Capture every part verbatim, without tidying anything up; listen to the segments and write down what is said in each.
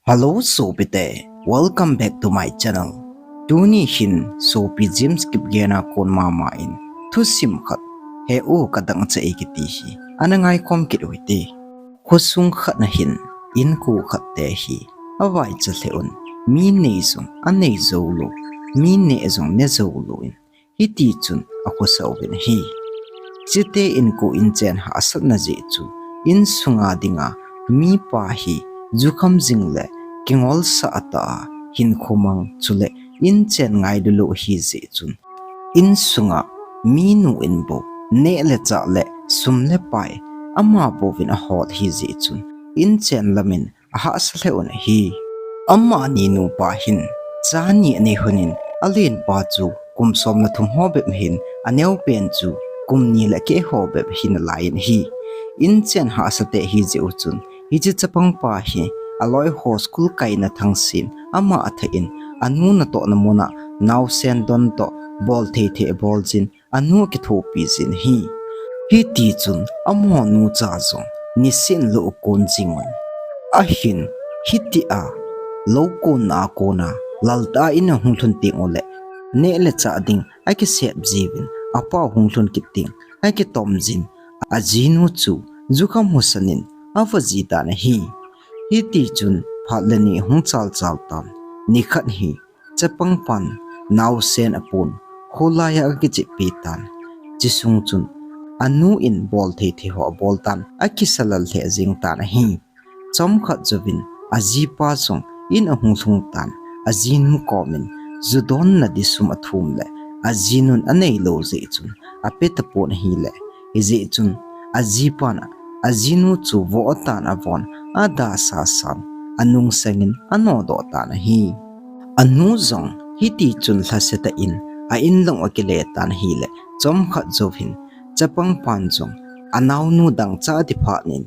Hello sopite, welcome back to my channel. Tuni hin sopi James Kipgen a kon mama in thusim khat, He U Kadang Chah E kiti hi ana ngaikhom kit u hite. Khosung khat na hin inko khat te hi avaicha lheh un, mi nei jong anei jou lou, mi neh jong ne jou lou in, hiti chun akhosah uvin ahi. Chuteng inko inchen hahsatna jeh chu, insunga dinga mipa hi jukham jing le kingolsah tah a hinkho mang chule inchen ngailu lou ahi jeh chun, insunga minu in bou neh le chah le sum le pai ama bouvin ahol ahi jeh chun, inchen lam in ahahsa lheh un ahi. Amani nupa hin cha ni anei lhon in, alenpa chu kum som le thum ho bep hin, aneopen chu kum ni le keh ho bep ahi nalai in ahi. Inchen hahsa tah ahi jeh u chun, hiche chapangpa hi aloi ho school kaina thangsen ama athah in, anu natohna muna naosen don toh bol thei thei abol jin, anu akithopi jin ahi. Hiti chun amanu cha jong niseh in lou akon jing un, ahin hitia lou konna a kona laltah a in ahung lhun teng uleh, neh le chah ding akisep jiuvin, apau hung lhun kit teng akitom jin, ajinu chu jukham husan in ava ji tan ahi. Hiti chun phat le ni ahung chal chal tan, nikhat hi chapangpan naosen apon kholai a akicheppi tan. Chusung chun anu in bol thei thei ho abol tan, akisa lal lheh jeng tan ahi. Chomkhat jouvin ajipa jong in ahung lhung tan, ajinu komin ju donna di sum athum le ajinun anei lou jeh chun ape tapon ahile, hijeh chun ajipan ajinu chu vo atan avon, ada sasan anung sengin anodoh tan ahi. Anu jong hiti chun lhase tah in a in lang akile tan ahile, chomkhat jouvin chapangpan jong anaonu dangchah di phat in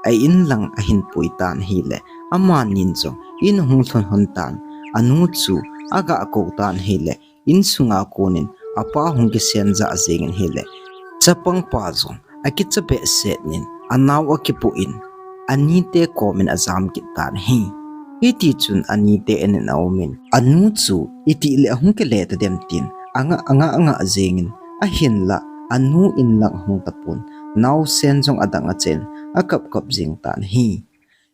a in lang ahin pui tan ahile, amanin jong in ahung lhun lhon tan, anu chu aga kou tan ahile, insunga konin apa hung kisen jah jengin ahile, chapangpa jong akicha behseh in anao akipoh in, anite komin ajam kit tan ahi. Hiti chun anite in in aumin, anu chu itih le ahung kile tadem tin anga anga anga jengin, ahinlah anu in lang ahung tapon, naosen jong adang achen akap kap jeng tan ahi.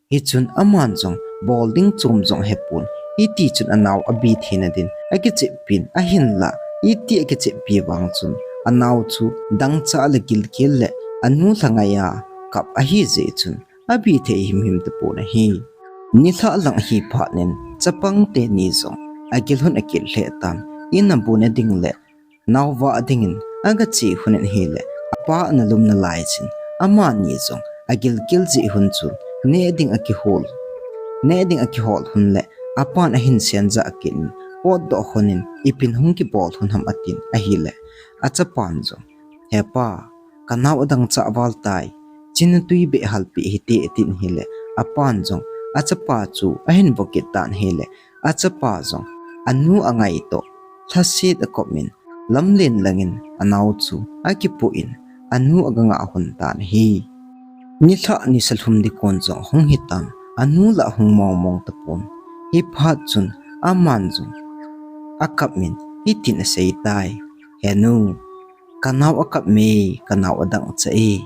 Hichun aman jong bol ding chom jong ahepon, hiti chun anao abi theina din akicheppin, ahinlah iti akicheppi vang chun anao chu dangchah le gilkel le anu lhangai a kap ahi jeh chun abi thei himhim tapon ahi. Nilhah lang ahi phat in chapang teni jong agil lhon akit lheh tan, in abuna ding le nao vah dingin aga che lhon in ahile, apa ana lum nalai chun amani jong agilkel jeh lhon chun neh ding akihol, neh ding akihol lhon le apan ahin sen jah kit in, potdoh lhon in ipin hung kibol lhon ham atin ahile, achapan jong, He pa, kanao adang chah val tai, china tui beh halpeh hite, atin ahile, apan jong achapa chu ahin vo kit tan ahile, achapa jong anu angai toh lhaset akomin, lamlen langin anao chu akipoh in, anu aga ngah lhon tan ahi. Nilhah nisa lhum ding kon jong ahung hitan, anu lah ahung mong mong tapon. Hiphat chun aman jong akap in hitin asei tai, He nu, kanao akap me, kanao adang chah e,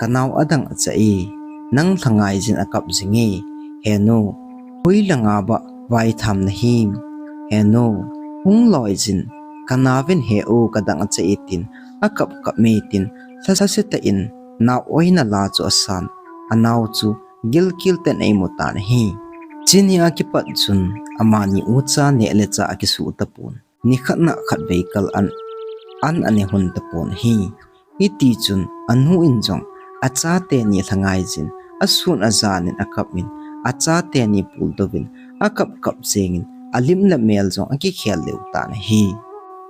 kanao adang chah e, nang lhangai jin akap jing e, he nu, hoilanga bah vaitham nahim, he nu, hung loi jin, kanaovin He U Kadang Chah E tin akap kap me tin, lhase tah in nao oina la chu asan, anao chu gilkel tah in eimu tan ahi. Chunia kipat chun amani ucha neh le chah akisuh tapon. Nikhat na khatvei kal an, an ane lhon tapon ahi. Hiti chun anu in jong achate ni lhangai jin, asun ajan in akap in, achate ni puldoh in, akap kap jengin, alim le mel jong akikhel lheh tan ahi.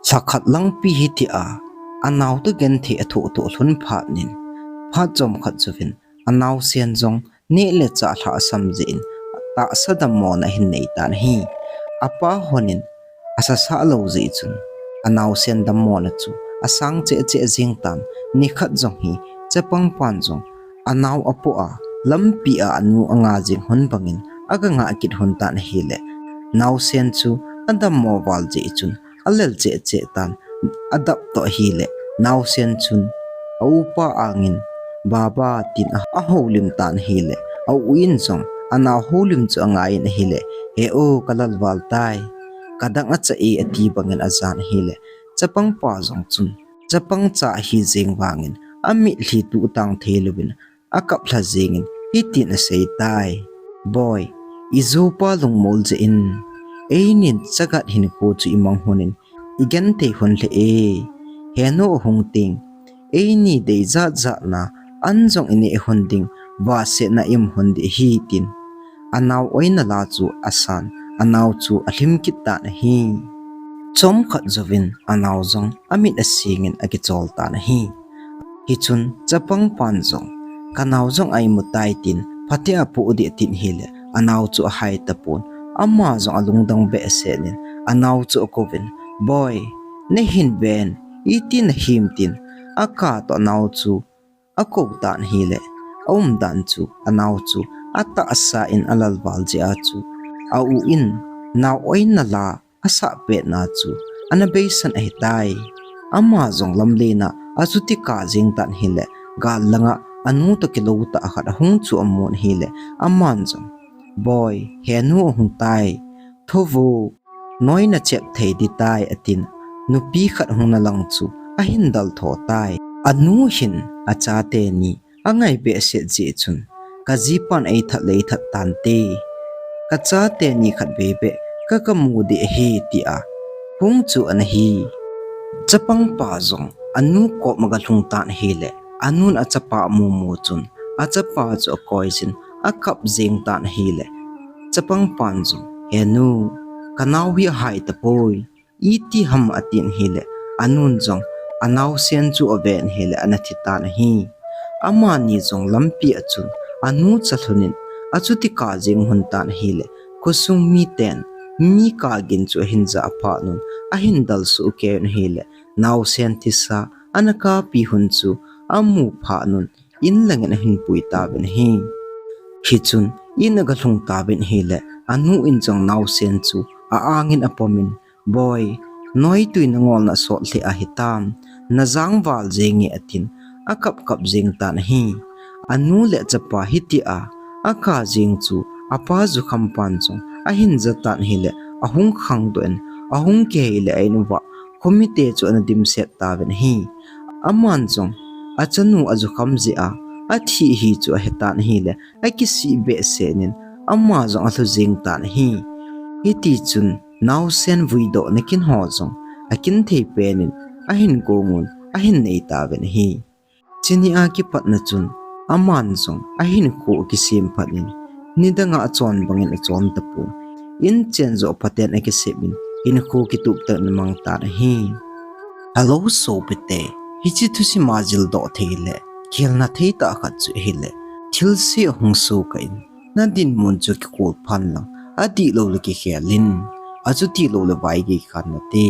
Lhakhat langpi hitia anao toh genthei athoh thoh lhon phat in, phat chomkhat jouvin anaosen jong neh le chah lhahsam jeh in, tahsa dammona ahin nei tan ahi. Apa lhon in asasah lou jeh chun, anaosen dammona chu asang cheh cheh jeng tan, nikhat jong hi chapangpan jong anao apoh a, lampi a anu anga jeng lhon bangin aga ngah kit lhon tan ahile, naosen chu adammo val jeh chun alel cheh cheh tan, adap toh ahile, naosen chun a upa angin, "Baba," tin a, ahoulim tan ahile, a u in jong anao houlim chu angai in ahile, "He o, kalal val tai, kadang acha e," ati bangin ajan ahile, chapangpa jong chun chapang cha ahi jeng vangin, amitlhi tuh tang thei louvin, akap lha jengin, hitin asei tai, "Boi, ijopa lungmol jeh in, einin chagat hinkho chu imang lhonin, igenthei lhon lheh e. Henu ahung teng, eini dei jat jat na, an jong ineh lhon ding, vahsetna ium lhon ding ahi," tin anao oina la chu asan, anao chu alhim kit tan ahi. Chomkhat jouvin anao jong amit asengin akichol tan ahi. Hichun chapangpan jong, "Kanao jong a imu tai," tin phatea apoh ding atin ahile, anao chu ahai tapon, ama jong alungdong behseh in anao chu akouvin, "Boi, nahin ven, iti nahim?" tin aka toh anao chu akou tan ahile, aumdan chu, anao chu atahsa in alal val jeh a chu, a u in nao oina la asah petna chu ana beisan ahitai. Ama jong lamlen a achuti kap jeng tan ahile, gal langa anu toh kilou tah khat ahung chu amun ahile, aman jong, "Boi, henu ahung tai. Thovo, noi nachep thei ding tai," atin, nupi khat hung nalang chu ahin dal tho tai. Anu hin achate ni angai behseh jeh chun, "Kajipan eithat le eithat tante, kachate ni khatvei beh kakamu ding ahi," tia hung chu ana hi. Chapangpa jong anu koma aga lhung tan ahile, anun achapa amu mu chun, achapa chu akoijin, akap jeng tan ahile, chapangpan jong, "Henu, kanao hi ahai tapoi, iti ham?" atin ahile, anun jong anaosen chu aven ahile, ana thi tan ahi. Amani jong lampi a chun anu cha lhonin achuti kap jeng lhon tan ahile, khosung miten mi kap gin chu ahin jah phat un, ahin dal soh kei un ahile, naosen thisa ana kappi lhon chu amu phat un, in langin ahin pui tauvin ahi. Hichun in aga lhung tauvin ahile, anu in jong naosen chu a-angin apomin, "Boi, noitui nangol nasot lheh ahitam, najang val jenge," atin, akap kap jeng tan ahi. Anu le achapa hitia akap jeng chu apa jukhampan jong ahin ja tan ahile, ahung khangdoh in, ahung kihei le a-in uva khomite chu ana dimset tauvin ahi. Aman jong achanu ajukham jeh a athi ahi chu ahe tan ahile, akisih behseh in, ama jong alhu jeng tan ahi. Hitichun naosen vuidoh nakin ho jong akin thei penin ahin gong un, ahin nei tauvin ahi. Chuni a kipatna chun aman jong ahinkho akisem phat in, nidanga achon bangin achon tapon, in chen joh phaten akisem in, hinkho kitup tah in amang tan ahi. Hello sopite, hiche thusim a jildoh thei le khelna thei tah khat chu ahile, thilse ahung sokah in, nadinmun chu kikol phan lang, adihlou le kikhel in, achutilou le vaigei khan nate.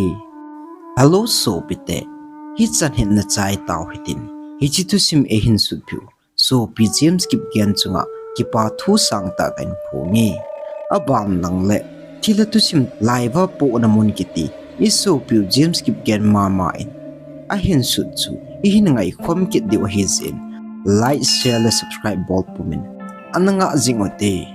Hello sopite, hichan hin nachai tau hitin, hiche thusim eihin sutpiu sopi James Kipgen chunga kipa thu sangtah kahin phonge. Aban lang le thilha thusim laiva pohna mun kiti, isopiu James Kipgen mama in ahin sut chu ihin ngaikhom kit diu ahijeh in, like, share le subscribe bol pumin ana ngah jing ute.